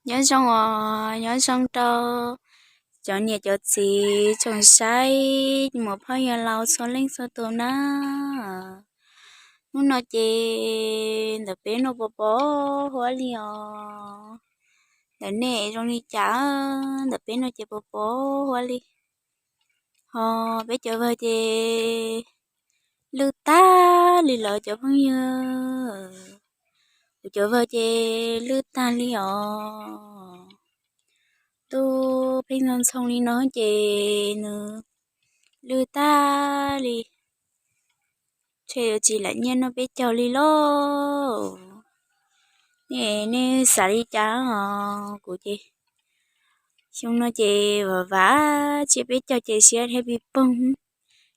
Nyob zoo os, nyob zoo rau cov niam cov txiv tsoom saib, muam phauj yawg laus txhua leej txhua tus na. Hnub no ces ntawm peb no pos pos huab li os. Ntawm nej zoo li cas? Ntawm peb no ces pos pos huab li. Ho peb cov vawg ces lwj tag li lawm cov phooj ywg. Kuv cov vawg ces lwj tag li os. Ntuj pheej ntxhoo ntxhoo li no ces nws lwj tag li. Ntshe yuav tsis lam nyiaj noj peb caug li lauj. Nej xav li cas os? Kuv ces xyoo no ces vam vam tsiab peb caug ces siab dhia pig poog,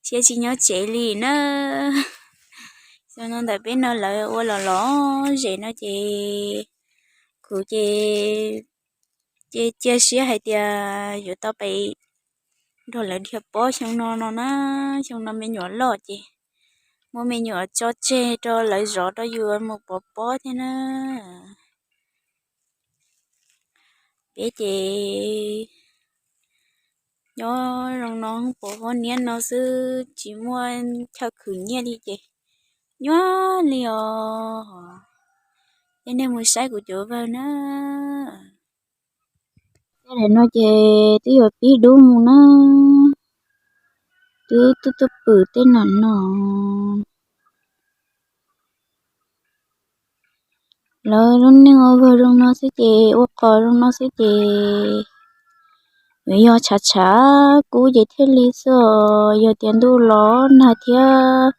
siab tsis nyob tsev li na. Xyoo no ntawm peb no lawv ua los lom zem no ces kuv ces cia cia siab hais tias yuav tau pem nrog lawv dhia pob xyoo no no na. Xyoo no me nyuam loj ces muab me nyuam tso tseg rau lawv zov rau yus mus pov pob thiab na. Peb ces nyob zoo no pov pob niab no xwb tsis muaj chaw khwv nyiaj li ces nyuaj li os. Ces nej mus saib kuv cov vawg na. Tej daim no ces twb yuav pib dub mus na, twb tuaj tuaj pwm tej nam no. Lawv lub neej ua vawg zoo no xwb ces ua qos zoo no xwb ces yuav yog tshav tshav kub ces thiaj li xwb os. Yog tias ntuj los nag thiab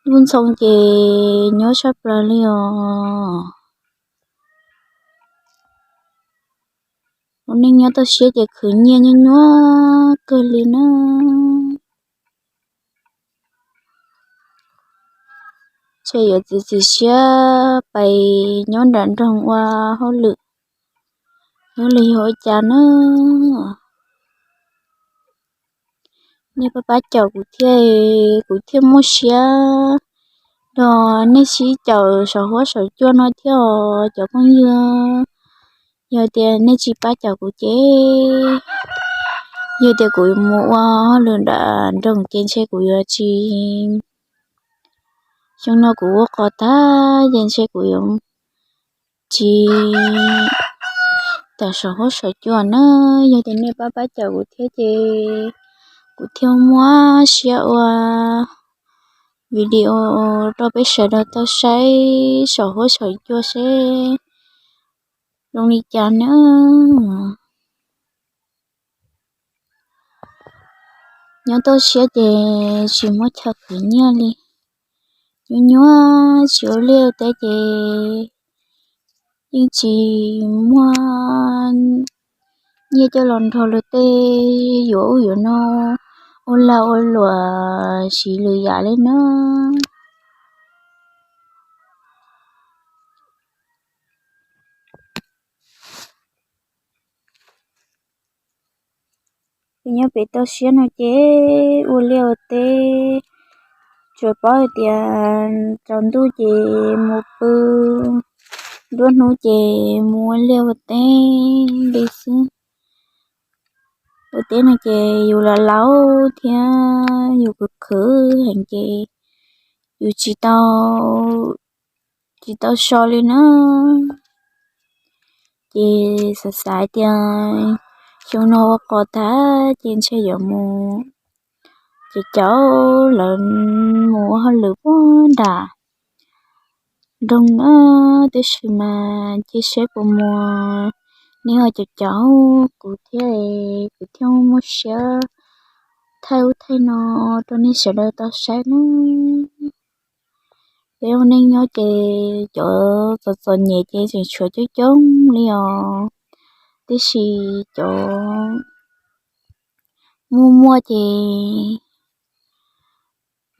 ntuj ntxhoo ces nyuaj tshaj plaws li os. Ua neej nyob toj siab ces khwv nyiaj nyuaj nyuaj kawg li na. Ntshe yuav txiav txim siab pais nyob nram nroog ua hauj lwm, hauj lwm yog ua cas na. Nej pab pab caum kuv thiab, kuv thiaj muaj siab nrog nej sib caum saum huab saum cua no thiab os cov phooj ywg. Yog tias nej tsis pab caum kuv ces, yog tias kuv mus ua hauj lwm nram nroog ces ntshe kuv yuav tsis, xyoo no kuv ua qos tag ces ntshe kuv yuav tsis tawm saum huab saum cua na. Yog tias nej pab pab caum kuv thiab ces kuv thiaj muaj siab ua video rau peb sawv daws tau saib saum huab saum cua seb zoo li cas na. Nyob toj siab ces tsis muaj chaw khwv nyiaj li, nyuaj nyuaj tsis ua liaj ua teb ces yeej tsis muaj nyiaj coj los nrog luag tej yuav ub yuav no, ua lag ua luam siv lwm yam li na. Nyob pem toj siab no ces ua liaj ua teb, tsuas paub hais tias tsaus ntuj ces mus pw, nruab hnub ces mus ua liaj ua teb li xwb. Ua teb no ces yus laus laus thiab yus khwv khwv heev ces yus tsis tau, tsis tau so li na. Ces xav xav tias xyoo no ua qos tag ces ntshe yuav mus caum caum lawv mus ua hauj lwm puag nram nroog na, tab sis mas cia seb puas mus, nej ho caum caum kuv thiab, kuv thiaj muaj siab thaij ub thaij no rau nej sawv daws tau saib na. Peb ua neej nyob ces cov txom txom nyem ces tseem tshuav coob coob li os, tiam sis cov muaj muaj ces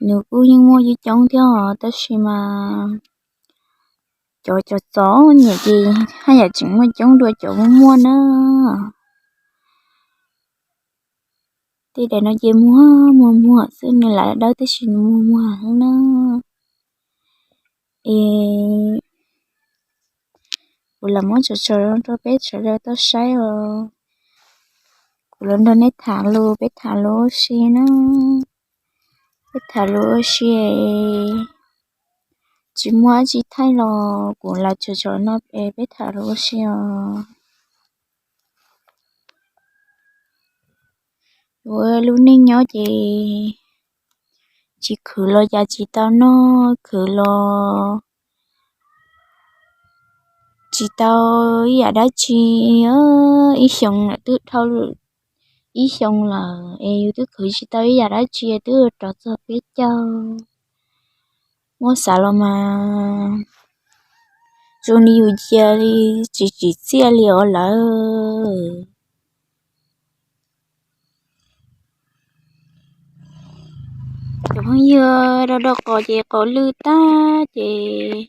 nws kuj yeej muaj coob coob thiab os, tab sis mas cov txom txom nyem ces haj yam tseem muaj coob dua cov muaj muaj na. Tej daim no ces muag muag muag xwb, nws lam dawb tab sis nws muag muag xwb na. Es kuv lam muab tso tso rau peb sawv daws tau saib os. Kuv los nrog nej tham lus, peb tham lus ua si na. Peb tham lus ua si, tsis muaj dab tsi thaij los kuv lam tso tso no es peb tham lus ua si os. Ua lub neej nyob ces tsis khwv los cas tsis tau noj, khwv los tsis tau ib yam dab tsi. Ib xyoos lawm, twb dhau ib xyoos lawm es yus twb khwv tsis tau ib yam dab tsi, twb rov txog peb caug. Muab xav los mas zoo li yus cia li tsis tsim txiaj li os lawm. Cov phooj ywg, rau rau qos ces qos lwj tag ces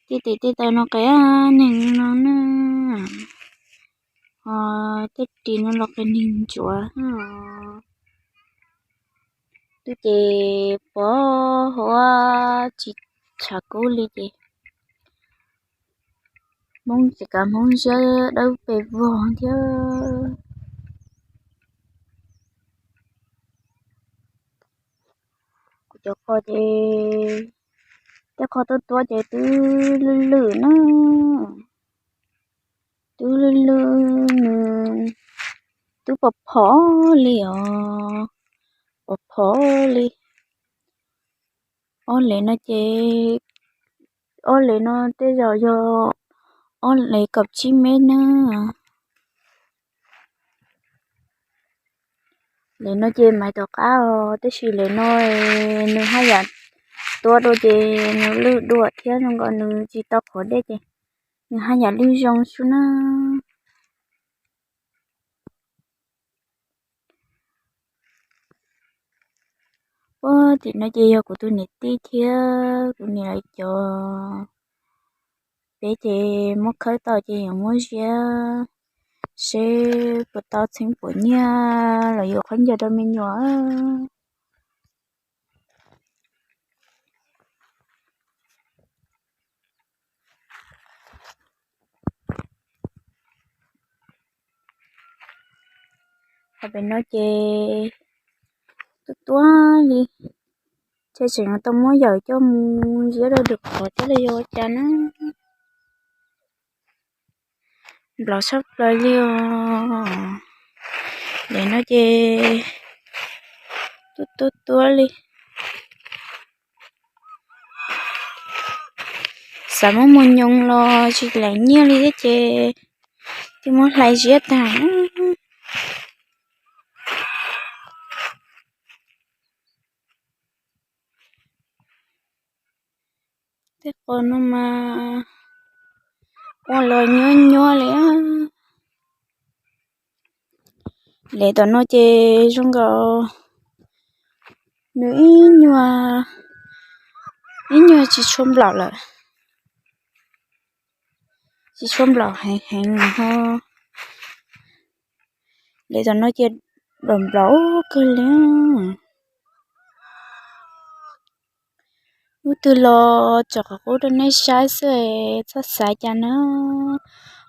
tej tes tej taw no qias neeg no na. Ho tej ris no los qias neeg ntsuav. Twb ces pov huab tsis tshav kub li ces Hmoob tsis kav Hmoob ziab dawb pes vog thiab. Kuv cov qos ces tej qho tuab tuab ces twb lwj lwj na, twb lwj lwj nws twb pom phom li os, pom phom li. Ob lev no ces, ob lev no tej zaum yog ob lev kaum tsib mev na. Lev no ces maiv tom qab os, tab sis lev no nws haj yam tuab dua ces nws lwj dua thiab, zoo nkaus nws tsis tau qhuav dej ces nws haj yam lwj zoo xwb na. Puag tim no ces yog kuv tus niam tij thiab kuv niam lawv cov. Peb ces muab khawb tau ces yuav muab ziab seb puas tau txheeb puas nyiaj los yuav khaub ncaws rau me nyuam. Qhov pem no ces tuab tuab li, ces tseem tau muab yawm coj mus ziab rau lwm qhov thiab los yog ua cas na. Nplaum tshaj plaws li os. Lev no ces tuab tuab tuab li. Xav muab mus nyoos los tsis lees nyiaj li thiab ces twb muab hlais ziab tag. Tej qos no mas ua los nyuab nyuab li. Lev tom no ces zoo nkaus nws ib nyuag, ib nyuag tsis tshua nplaum lawm, tsis tshua nplaum heev heev ho. Lev tom no ces nplaum nplaum kawg li. Hnub twg los tso qhov qub rau nej saib xwb, txhob xav cas na.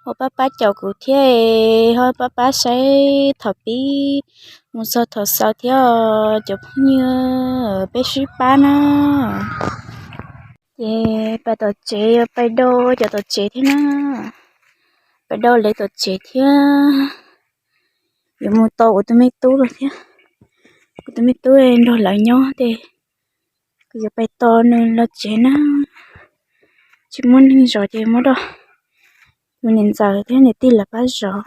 Ho pab pab caum kuv thiab, ho pab pab saib thaum pib mus txog thaum xaus thiab cov phooj ywg, peb sib pab na. Ces pais tom tsev, pais do cov tom tsev thiab na, pais do lawv tom tsev thiab. Yuav mus tos kuv tus me tub los thiab, kuv tus me tub nrog lawv nyob ces kuv yuav pais tos nws los tsev na. Tsis muaj neeg zov ces muab rau kuv niam ntxawm thiab niam tij lawv pab zov.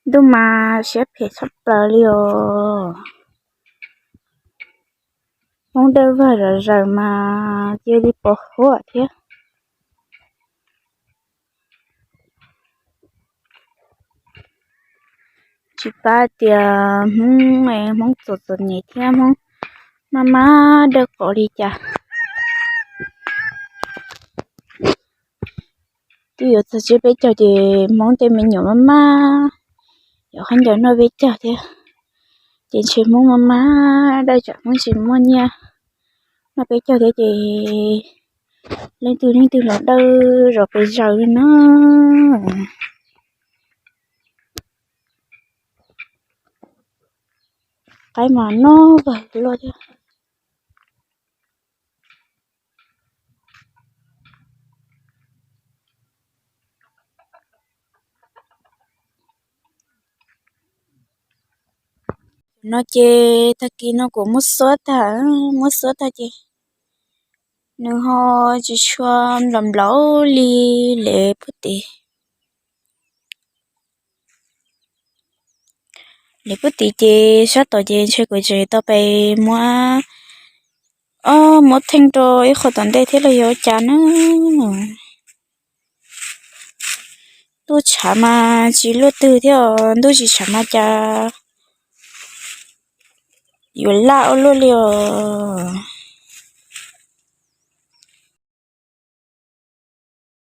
Ntuj mas siab phem tshaj plaws li os. Hmoob dawb vag zom zaws mas cia li pos huam thiab. Tsis paub tias Hmoob, Hmoob txom txom nyem thiab Hmoob maj maj dawb qos li cas. Twb yuav txog tsiab peb caug ces Hmoob tej me nyuam maj maj, yuav khaub ncaws noj peb caug thiab, ces ntshe Hmoob maj maj, dawb tsam Hmoob tsis muaj nyiaj noj peb caug thiab ces leej twg leej twg los dawb zos pes zaws li na. Qaib mas noj vawg luaj thiab. No ces tag kis no kuv muab xuab tag, muab xuab tag ces nws ho tsis tshua nplaum nplaum li lev puag tim. Lev puag tim ces sab tom ces ntshe kuv tseem tau pes muab, o, muab theej rau ib qho tom ntej thiab los yog ua cas na. Ntuj tshav mas tsis luaj twg thiab os, ntuj tsis tshav mas cas yuav laj ua luaj li os.